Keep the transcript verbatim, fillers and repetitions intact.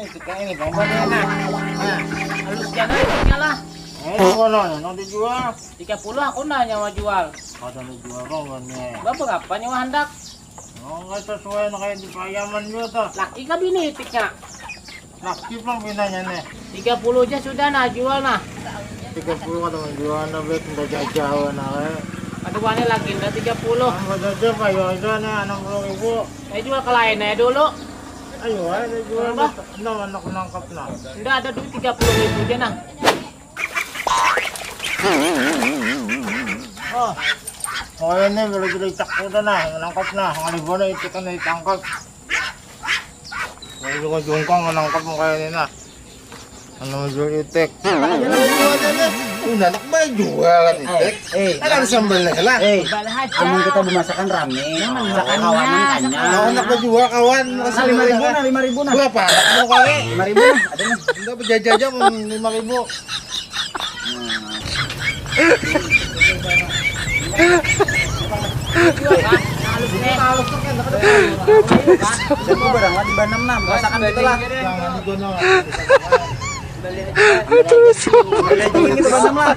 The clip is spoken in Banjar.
Ini suka ini gambarnya nah. Nah, halus jangan lah. Eh, mana yang dijual? Tiga puluh aku nanya mau jual. Ada dijual kok mana? Berapa nyawa hendak? Oh, nggak sesuai nah, kayak di payaman juga tuh. Laki kah bini itiknya? Laki pang pinanya nih. Tiga puluh aja sudah nah jual nah. Tiga puluh ada menjual nah, baik udah jajal nah. Aduh, mana lagi ndak tiga puluh. Tambah saja payu aja nih enam puluh ribu. Saya jual ke lainnya dulu. Ayo aja jual. Ndak anak nangkap nah. Ndak ada duit tiga puluh ribu aja nah. Oh. Oh, ini boleh jadi cak udah nah, menangkap nah, ngalih bono itu kan ditangkap. Ini juga jungkang menangkap kayak ini nah. Anu jual itik. Udah anak bajual kan itik. Eh, kan ada sambelnya lah. Eh, amun kita bemasakan rame, masakan kawanan kanyang. Kalau anak bajual kawan, lima ribu nah, lima ribu nah. Berapa? Mau kali? Lima ribu nah, ada nih. Enggak berjaja aja mau lima ribu. Itu barang lah di Banam nah, merasakan gitu lah. Terus. Beli aja gitu Banam lah.